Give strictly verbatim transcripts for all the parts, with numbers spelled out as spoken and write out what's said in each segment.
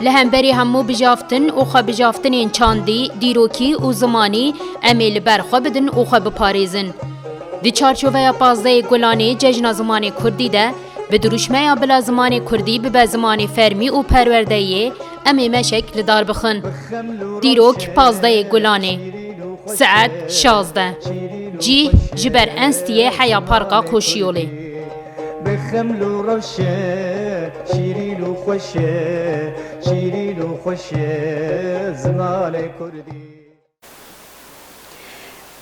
Li hemberî hemû bijaftin û xwebijaftinên çandî, dîrokî û zimanî em ê li ber xwe bidin û xwe biparêzin. Di çarçoveya pazdehê Gulanê Cejna Zimanê Kurdî de bi dirûşmeya bila zimanê kurdî bibe zimanê fermî û perwerdeyê, em ê meşek li dar bixin. Dîrok pazdehê Gulanê, saet şazdeh. Cîh ji ber Enstiyê heya Parka Koşiyolê. Bi xeml û rewşe, şîrîn û xweş e, şîrîn û xweş e zimanê kurdî.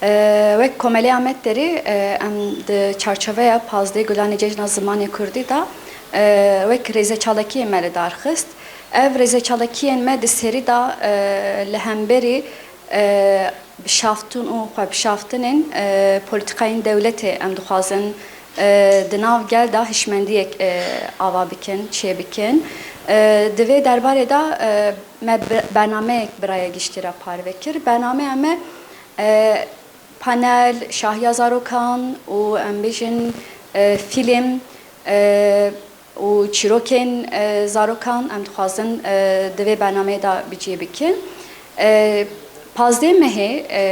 E, wek Komeleya Metderê, e, em di çarçoveya pazdehê Gulanê Cejna Zimanê Kurdî de, e, wek rêzeçalakiyên me li dar xist. Ev rêzeçalakiyên me di serî de, e, li hemberî, e, bişaftin û xwebişaftinên, e, polîtîkayên dewletê em dixwazin, e, di nav gel de hişmendiyek, e, ava bikin, çêbikin. E, di vê derbarê de, e, me bi-, bernameyek bi raya giştî re parve kir. Bernameya me, e, panel, şahiya zarokan û em bêjin, e, fîlm, e, û çîrokên, e, zarokan em dixwazin, e, di vê bernameyê de bi cî bikin. E, pazdeh mehê, e,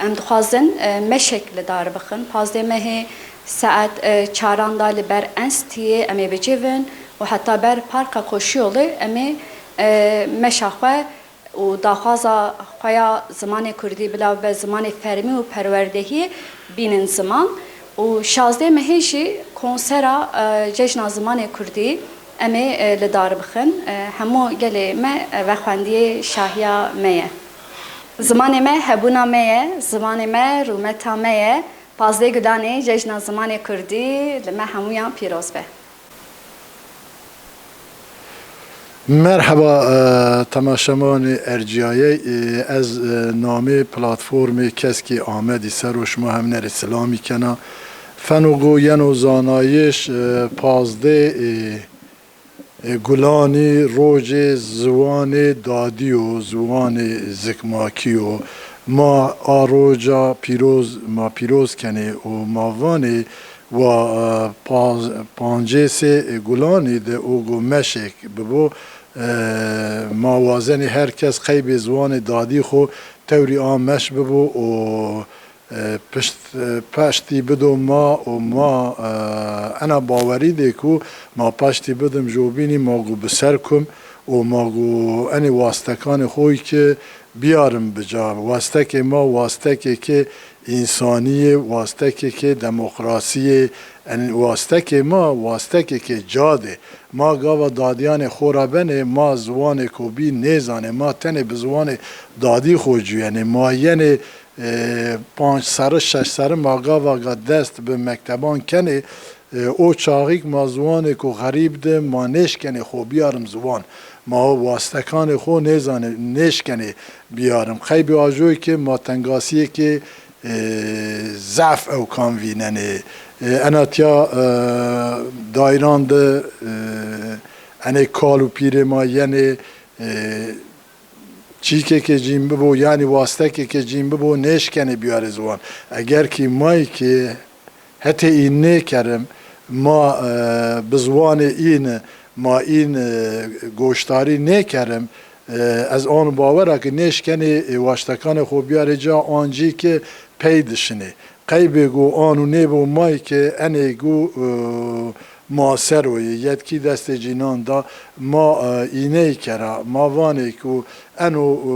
em dixwazin, e, meşek li dar bixin. Pazdeh mehê saet, e, çaran de li ber Enstiyê em ê bicivin û heta ber Parka Koşiyolê em ê, e, meşa xwe û daxwaza xwe ya zimanê kurdî bila bibe zimanê fermî û perwerdehiyê bînin ziman. Û şazdeh mehê jî konsera, e, Cejna Zimanê Kurdî em ê, e, li dar bixin. E, hemû gelê me, e, vexwendiyê şahiya me ye. Zimanê me hebûna me ye, zimanê me rûmeta me ye. Pazdeh Gulanê Cejna Zimanê Kurdî li me hemûyan pîroz be. Merheba, e, temaşevanê erciyayê, e, ez, e, namê platformê Keskê Amedî ser û şima hemnerê silamî kena. Feno go yeno zanayîş, e, pazdeh, e, e, Gulanî rojê ziwanê dadî yo, ziwanê zikmakî yo. Ma a roja pîroz, ma pîroz kenê û ma vanê, Wa, e, pa-, pancêsê Gulanî de û go meşek bibo, e, ma wazenê her kes qeybê ziwanê dadî xo tewrî a meş bibo û, e, pişt-, e, peştî bido ma û ma, e, ena bawerî dê ku ma peştî bidim jobînî ma go bi ser kum û ma go enê wastekanê xo yî ki biyarim bi ca. Wastekê ma wastekê ki însaniyê, wastekekê demokrasiyê, en, wastekê ma, wastekekê cadê. Ma gava dadiyanê xo ra benê, ma ziwanê ko bî nêzanê, ma tenê bi ziwanê dadî xo cuyenê. Ma yenê, e, panc serri, şeş serri ma gava ga dest bi mekteban kenê, e, o çaxîk ma ziwanê ko xerîb de ma nêşkenê xo biyarim ziwan. Ma wastekanê xo nêzanê, nêşkenê biyarim. Qeybê ajoyê ke ma tengasiyê ke e, zaf ew kam vînenê. E, ena tiya, e, dayran de, e, enê kal û pîrê ma yenê, e, çîkeke cîn bibo, yanî wastekeke cîn bibo, nêşkenê biyarê ziwan. Eger kî mayî kê hetê î nêkerim, ma, e, bi ziwanê în, ma în, e, goştarî nêkerim, e, ez an bawera ki nêşkenê, e, waştekanê xo biyarê ca an cî ki pey dişinê. Qeybê go an û nêbo may ki enê go, e, ma ser o yê, yetkî destê cînan da, ma, e, îney kera, ma vanê ku eno, e,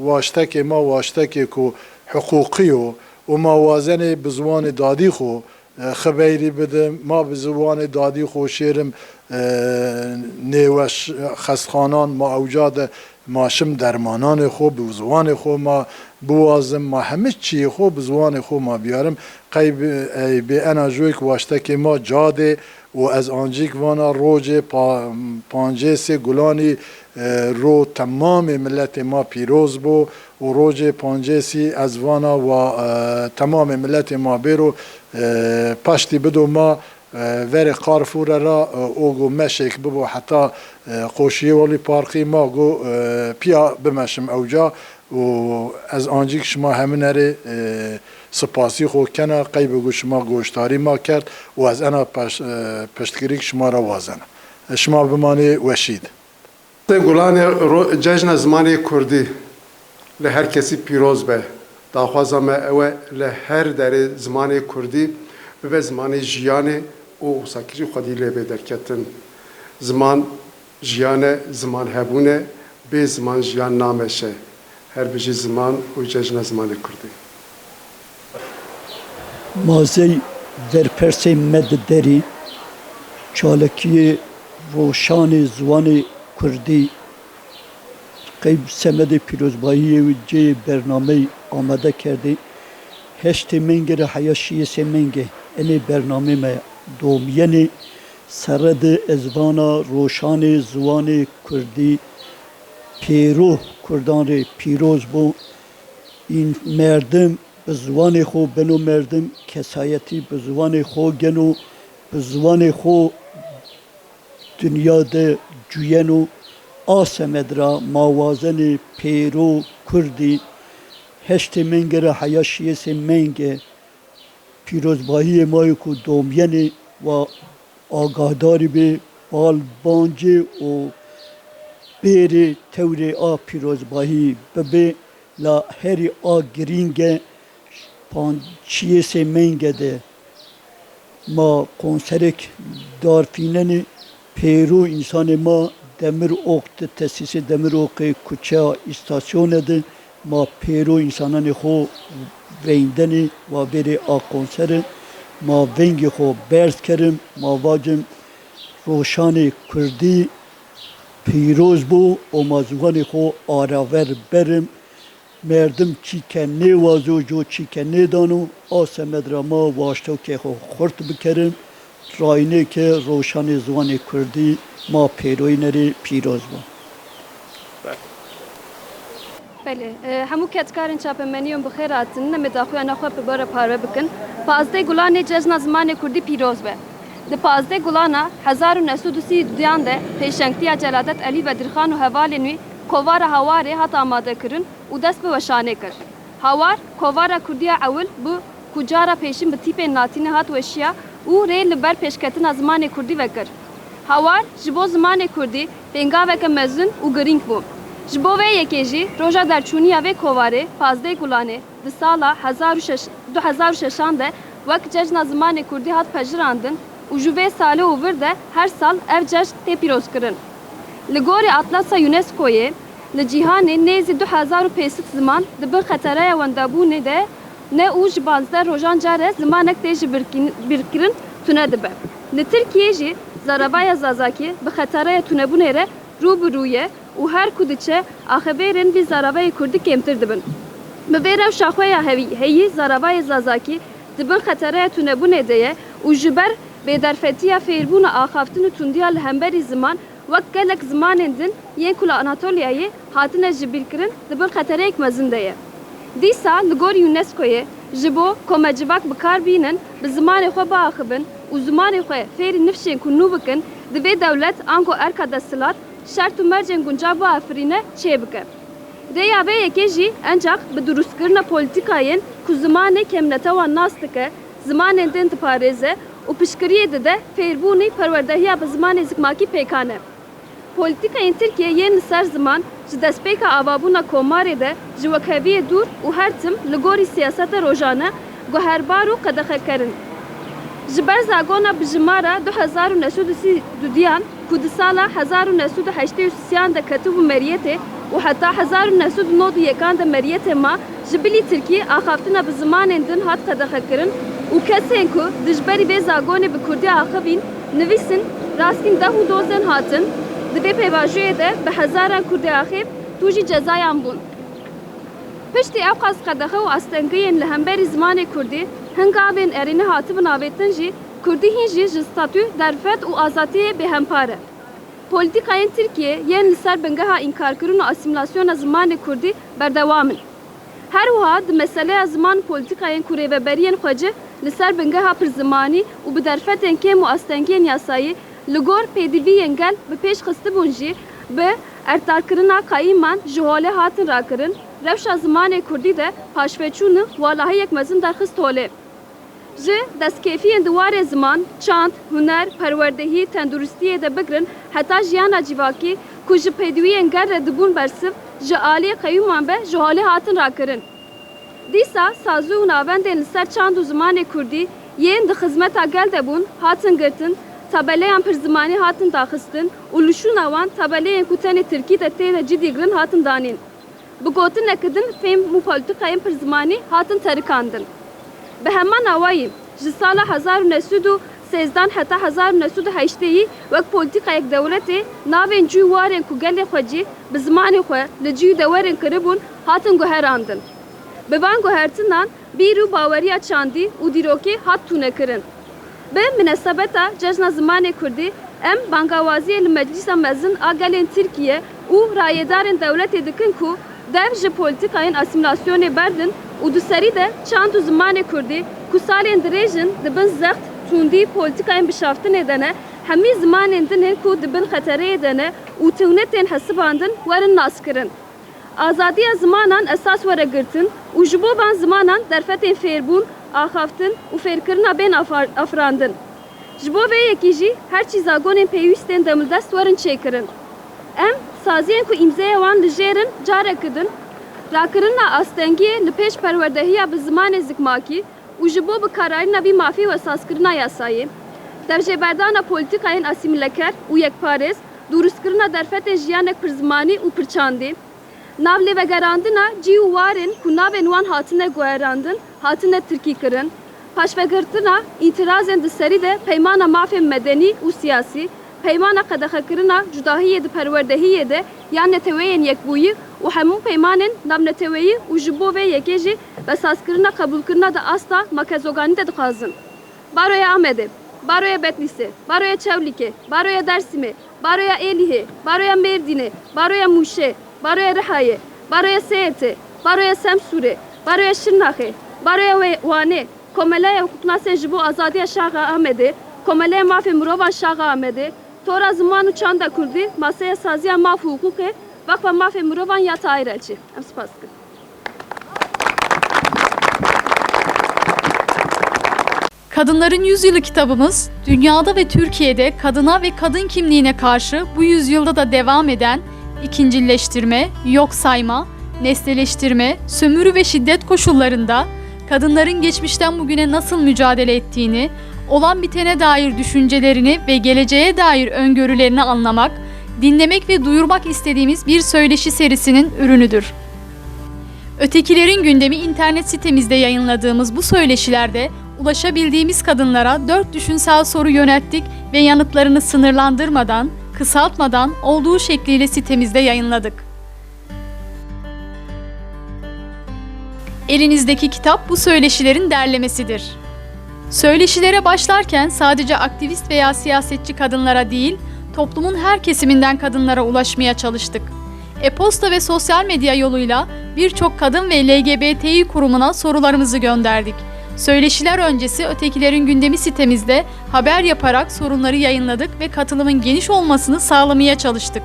waştekê ma waştekê ku hiqûqî yo û ma wazenê bi ziwanê dadî xo, e, xibeyrî bidim, ma bi ziwanê dadî xo şêrim, e, nêweş xestxanan, ma ewca de ma şim dermananê xo bi ziwanê xo ma biwazim, ma hemî çiyê xo bi ziwanê xo ma biyarim. Qey bi, ey bê ena joyek waştekê ma cadê û ez ancîk vana rojê pa-, pancêsê Gulanî, e, ro temamê miletê ma pîroz bo û rojê pancêsî ez vana wa, e, temamê miletê ma bêro, e, paştî bido ma, e, verê Qarfûre ra, e, o go meşek bibo heta, e, Qoşiyê Welî Parkî ma go, e, piya bimeşim ewca û ez ancîk şima heminerê, e, sipasî xo kena, qey bi go şima goştarî ma kerd û ez ena peş-, e, piştgirîk şima ra wazena. E, şima bimanê weşîd. Gulanê ro-, Cejna Zimanê Kurdî li her kesî pîroz be. Daxwaza me ew e li her derê zimanê kurdî bibe zimanê jiyanê û wisa kî jî xwedî lê bê derketin. Ziman jiyan e, ziman hebûn e, bê ziman jiyan nameşe. Her bijî ziman û Cejna Zimanê Kurdî. Mazey berpirsê me di derî çalakiyê roşanê ziwanê kurdî qey bi semedê pîrozbahiyê û cihê bernameyê amade kerdê. Heştê mengê re heya şiyê sê mengê enê bernamê me domîyenê. Sere di ez vana roşanê ziwanê kurdî pêro kurdan rê pîroz bo. În merdim bi ziwanê xo beno merdim, kesayetî bi ziwanê xo geno, bi ziwanê xo dinya de cuyeno. A semed ra ma wazenê pêro kurdî heştê mengê re heya şiyê sê mengê pîrozbahiyê ma yê ku domîyenê wa agahdarî bê, balbancê û bêrê tewrê a pîrozbahî bibê. La herî a girîng e, pan-, çiyê sê mengê de ma konserek darfînenê. Pêro însanê ma demir oq di tesîsê demir oqê kuçeya îstasyonê de ma pêro însananê xo veyndene wa vêrê a konsere. Ma vengê xo berz kerim, ma vacim roşanê kurdî pîroz bû û ma ziwanê xo araver berim. Merdim çîke nêwazo, jo çîke nêdano, a semed ra ma waştokê xo xurt bikerin. Rayînê ke roşanê ziwanê kurdî ma pêroyîne rê pîroz bo. Belê, e, hemû kedkarên çapemeniyên bi xêr hatin, em ê daxuyana xwe bi we re parve bikin. Pazdeh Gulanê Cejna Zimanê Kurdî pîroz be. Di pazdeh Gulana hezar û neh sed û sî û duyan de pêşengtiya Celadet Elî Vedirxan û hevalên wî kovara Hawarê hat amadekirin û dest bi weşanê kir. Hawar, kovara kurdî ya ewil bû ku cara pêşîn bi tîpên latînî hat weşiya û rê li ber pêşketina zimanê kurdî vekir. Hawar, ji bo zimanê kurdî pêngaveke mezin û girîng bû. Ji bo vê yekê jî roja derçûniya vê kovarê, pazdeh Gulanê, di sala hezar û şeş, du hezar û şeşan de wek Cejna Zimanê Kurdî hat pejirandin û ji vê salê û vir de her sal ev cejn tê pîrozkirin. Li gorî Atlasa UNESCOyê, li cîhanê nêzî du hezar û pênc sed ziman di bin xetereya wendabûnê de ne û ji panzdeh rojan care zimanek tê ji birkîn-, birkirin tune dibe. Li Tirkiyê jî zaravaya Zazakî bi xetereya tunebûnê re rû bi rû ye û her ku diçe axivêrên vî zaravayê kurdî kêmtir dibin. Bi vê rewşa xwe ya hewî-, heyî zaravayê Zazakî di bin xetereya tunebûnê de ye û ji ber bêderfetiya fêrbûna axaftin û tundiya li hemberî ziman wek gelek zimanên din yên ku li Anatoliyayê hatine jibîrkirin di bin xetereyek mezin de ye. Dîsa li gorî UNESCOyê ji bo ku me civak bi kar bînin, bi zimanê xwe biaxivin û zimanê xwe fêrî nifşên ku nû bikin, divê dewlet ango erka desthilat şert û mercên guncav biafirîne çêbike. Rêya vê yekê jî encax bi durustkirina polîtîkayên ku zimanê kêmnetewan nas dike, zimanên din diparêze û piştgiriyê dide fêrbûnê perwerdehiya bi zimanê zikmakî pêkan e. Polîtîkayên Tirkiyê yên li ser ziman ji destpêka avabûna komarê de ji wekheviyê dûr û her tim li gorî siyaseta rojane guherbar û qedexeker in. Ji ber zagona bi jimara du hezar û neh sed û sî û duyan ku di sala hezar û neh sed û heştê û sêyan de ketibû meriyetê û heta hezar û neh sed û nod û yekan de meriyetê ma, ji bilî tirkî axaftina bi zimanên din hat qedexekirin û kesên ku dijberî vê zagonê bi kurdî axivîn, nivîsin, rastîn dev û dozên hatin, di vê pêvajoyê de bi hezaran kurdê axêv tûjî cezayan bûn. Piştî ewqas qedexe û astengiyên li hemberî zimanê kurdî hin gavên erênî hatibin avêtin jî, kurdî hîn jî ji statû, derfet û azadiyê bêhempar e. Polîtîkayên Tirkiyê yên li ser bingeha înkarkirin û asîmîlasyona zimanê kurdî berdewam in. Her wiha di meseleya ziman polîtîkayên ku rêveberiyên xwecih li ser bingeha pirzimanî û bi derfetên kêm û astengiyên yasayî li gor pêdiviyên gel bi pêş xistibûn jî, bi erddarkirina qayîman ji holê hatin rakirin, rewşa zimanê kurdî de paşveçûn û walahiyek mezin derxist holê. Ji destkêfiyên di warê ziman, çand, huner, perwerdehî, tenduristiyê de bigirin heta jiyana civakî ku ji pêdiviyên gel re dibûn bersiv, ji aliyê qeyûman ve ji holê hatin rakirin. Dîsa sazî û navendên li ser çand û zimanê kurdî yên di xizmeta gel de bûn, hatin girtin, tabeleyan pirzimanî hatin daxistin û li şûna wan tabeleyên ku tenê tirkî de tê de cî dîgirin hatin danîn. Bi gotineke din fêm û polîtîkayên pirzimanî hatin terikandin. Bi heman awayî, ji sala hezar û neh sed û sêzdeh heta hezar û neh sed û heştê wek polîtîkayek dewletê navên cû û warên ku gelê xwecî bi zimanê xwe li cî û dewerên kiribûn hatin guherandin. Bi van guhertinan bîr û baweriya çandî û dîrokê hat tûnekirin. Bi minasebeta Cejna Zimanê Kurdî, em bangawaziyê li Meclîsa Mezin a Gelên Tirkiye û rayedarên dewletê dikin ku dev ji polîtîkayên asîmîlasyonê berdin û di serî de çand û zimanê kurdî ku salên dirêj in di bin zext, tundî, polîtîkayên bişaftinê de ne, hemî zimanên din ên ku di bin xetereyê de ne û tune tên hesibandin, werin naskirin. Azadiya zimanan esas were girtin û ji bo van zimanan derfetên fêrbûn, axaftin û fêrkirina bên afar-, afirandin. Ji bo vê yekê jî her çî zagonên pêwîst ên demildest werin çêkirin. Em saziyên ku îmzeya wan li jêr in careke din rakirina astengiyê li pêş perwerdehiya bi zimanê zikmakî û ji bo bikarayîna vî mafî û esaskirina yasayê, devjêberdana polîtîkayên asîmîleker û yekparêz, dûrîskirina derfetên jiyanek pirzimanî û pirçandî, navlêvegerandina cî û warên ku navên wan hatine guherandin, hatine tirkîkirin, paşvegirtina îtirazên di serî de Peymana Mafên Medenî û Siyasî, Peymana Qedexekirina Cudahiyê di Perwerdehiyê de ya Neteweyên Yekbûyî û hemû peymanên navneteweyî û ji bo vê yekê jî besaskirina qebûlkirina di asta makezoganî de dixwazin. Baroya Amedê, Baroya Betlîsê, Baroya Çewlîgê, Baroya Dersîmê, Baroya Êlihê, Baroya Mêrdînê, Baroya Mûşê, Baroya Rihayê, Baroya Sêyetê, Baroya Semsûrê, Baroya Şirnaxê, Baroya Wê-, Wanê, Komeleya Hiqûqnasên ji bo Azadiya Şaxa Amedê, Komeleya Mafê Mirovan Şaxa Amedê, Tora Ziman û Çanda Kurdî, Maseya Saziya Maf û Hiqûqê, Veqfa Mafê Mirovan ya Tahîr Elçî. Em spas dikin. Kadınların Yüzyılı kitabımız, dünyada ve Türkiye'de kadına ve kadın kimliğine karşı bu yüzyılda da devam eden ikincilleştirme, yok sayma, nesneleştirme, sömürü ve şiddet koşullarında kadınların geçmişten bugüne nasıl mücadele ettiğini, olan bitene dair düşüncelerini ve geleceğe dair öngörülerini anlamak, dinlemek ve duyurmak istediğimiz bir söyleşi serisinin ürünüdür. Ötekilerin Gündemi internet sitemizde yayınladığımız bu söyleşilerde ulaşabildiğimiz kadınlara dört düşünsel soru yönelttik ve yanıtlarını sınırlandırmadan, kısaltmadan, olduğu şekliyle sitemizde yayınladık. Elinizdeki kitap bu söyleşilerin derlemesidir. Söyleşilere başlarken sadece aktivist veya siyasetçi kadınlara değil, toplumun her kesiminden kadınlara ulaşmaya çalıştık. E-posta ve sosyal medya yoluyla birçok kadın ve L G B T İ kurumuna sorularımızı gönderdik. Söyleşiler öncesi Ötekilerin Gündemi sitemizde haber yaparak sorunları yayınladık ve katılımın geniş olmasını sağlamaya çalıştık.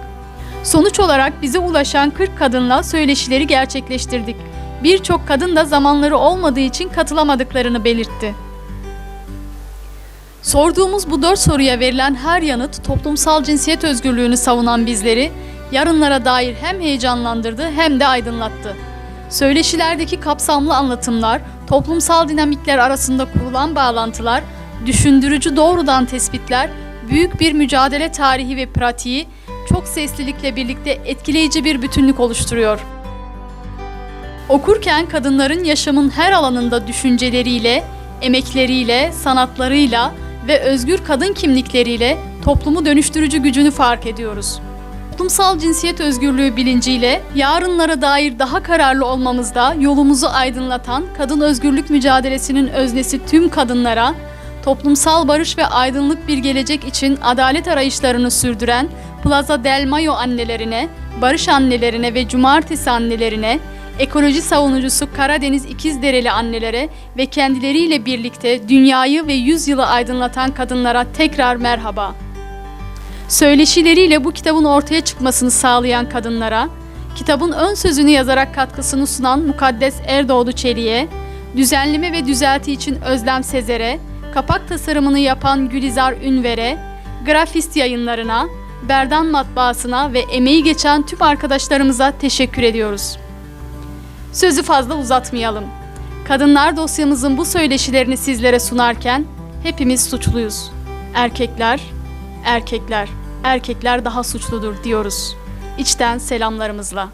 Sonuç olarak bize ulaşan kırk kadınla söyleşileri gerçekleştirdik. Birçok kadın da zamanları olmadığı için katılamadıklarını belirtti. Sorduğumuz bu dört soruya verilen her yanıt toplumsal cinsiyet özgürlüğünü savunan bizleri yarınlara dair hem heyecanlandırdı hem de aydınlattı. Söyleşilerdeki kapsamlı anlatımlar, toplumsal dinamikler arasında kurulan bağlantılar, düşündürücü doğrudan tespitler, büyük bir mücadele tarihi ve pratiği, çok seslilikle birlikte etkileyici bir bütünlük oluşturuyor. Okurken kadınların yaşamın her alanında düşünceleriyle, emekleriyle, sanatlarıyla ve özgür kadın kimlikleriyle toplumu dönüştürücü gücünü fark ediyoruz. Toplumsal cinsiyet özgürlüğü bilinciyle yarınlara dair daha kararlı olmamızda yolumuzu aydınlatan kadın özgürlük mücadelesinin öznesi tüm kadınlara, toplumsal barış ve aydınlık bir gelecek için adalet arayışlarını sürdüren Plaza del Mayo annelerine, barış annelerine ve cumartesi annelerine, ekoloji savunucusu Karadeniz İkizdereli annelere ve kendileriyle birlikte dünyayı ve yüzyılı aydınlatan kadınlara tekrar merhaba. Söyleşileriyle bu kitabın ortaya çıkmasını sağlayan kadınlara, kitabın ön sözünü yazarak katkısını sunan Mukaddes Erdoğdu Çelik'e, düzenleme ve düzelti için Özlem Sezer'e, kapak tasarımını yapan Gülizar Ünver'e, Grafist Yayınlarına, Berdan Matbaası'na ve emeği geçen tüm arkadaşlarımıza teşekkür ediyoruz. Sözü fazla uzatmayalım. Kadınlar dosyamızın bu söyleşilerini sizlere sunarken hepimiz suçluyuz. Erkekler, erkekler, erkekler daha suçludur diyoruz. İçten selamlarımızla.